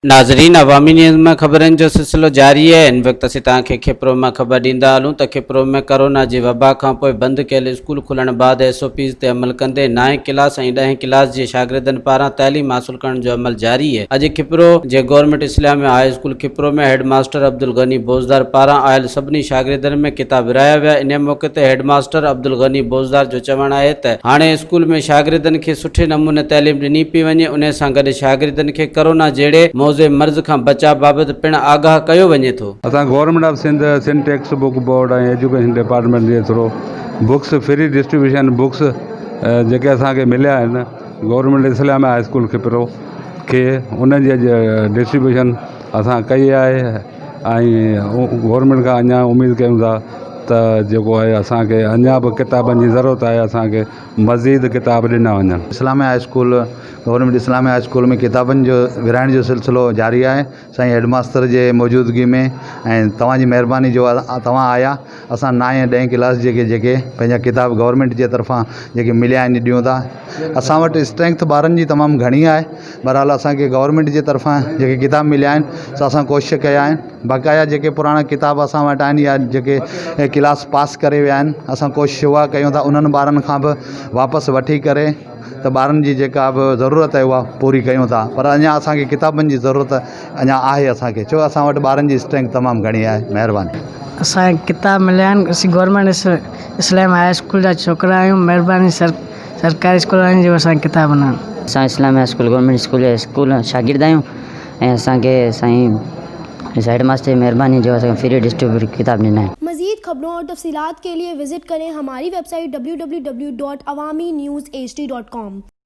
ناظرين عوامي نيوز مان خبرن جو سلسلو جاري آهي هن وقت اسين توهان کي کپرو مان خبر ڏيندا هلون ته کپرو ۾ ڪورونا جي وبا کانپوء بند ڪيل اسڪول کلڻ بعد ايس او پيز تي عمل ڪندي نائين ڪلاس ۽ ڏهين ڪلاس جي شاگردن پاران تعليم حاصل ڪرڻ جو عمل جاري آهي اڄ کپرو جي government Islamia high school Khipro ۾ head master Abdul Ghani Bozdar پاران آيل سڀني شاگردن ۾ ڪتاب ورهايا ويا انهي موقعي تي هيڊ ماستر عبدالغني بوزدار جو چوڻ آهي ته هاڻي اسڪول ۾ شاگردن کي سٺي نموني تعليم ڏني پئي وڃي انهي سان گڏ شاگردن کي ڪرونا جهڙي موذي مرض کان بچاء بابت پڻ آگاهه ڪيو وڃي ٿو. اسان government of Sindh, Sindh text book board ۽ education department جي through books free distribution books جيڪي اسان کي مليا آهن government Islamia high school Khipro کي ان جي اڄ ڊسٽريبيوشن اسان ڪئي آهي ۽ گورنمينٽ کان اڃا اميد ڪيون ٿا ته جيڪو آهي اسانکي اڃا به ڪتابن جي ضرورت آهي اسانکي مزيد ڪتاب ڏنا وڃن. Islamia high school government Islamia high school ۾ ڪتابن جو ورهائڻ جو سلسلو جاري آهي سائين هيڊ ماستر جي موجودگي ۾ ۽ توهان جي مهرباني جو توهان آيا اسان نائين ۽ ڏهين ڪلاس جي جيڪي پنهنجا ڪتاب گورنمينٽ جي طرفان جيڪي مليا آهن ڏيون ٿا اسان وٽ اسٽرينٿ ٻارن جي تمام گهڻي آهي بهرحال اسان کي گورنمينٽ جي طرفان جيڪي ڪتاب مليا آهن سو اسان ڪوشش ڪيا آهن بقايا جيڪي پراڻا ڪتاب اسان وٽ آهن يا جيڪي ڪلاس پاس ڪري ويا آهن اسان ڪوشش اها ڪيون ٿا انهن ٻارن کان به واپس وٺي ڪري ته ٻارن جي جيڪا به ضرورت آهي اها پوري ڪيون ٿا پر اڃا اسان کي ڪتابن جي ضرورت اڃا آهي اسان کي ڇو اسان وٽ ٻارن جي اسٽرينٿ تمام گهڻي آهي مهرباني. اسان کي ڪتاب مليا آهن اسين گورنمينٽ اسلام هاء اسڪول جا ڇوڪرا آهيون مهرباني سر سرڪاري اسڪول وارن جو اسان کي ڪتاب ڏنا. اسان Islamia high school government school جا اسڪول شاگرد آهيون ۽ اسان کي سائين هيڊ ماستر جي مهرباني جو اسان کي فري ڊسٽريبيوٽ ڪتاب ڏنا آهن. مزيد خبرون اور تفصيلات کے لئے وزٽ ڪرين ھماري web site www.awamiNewsHD.com.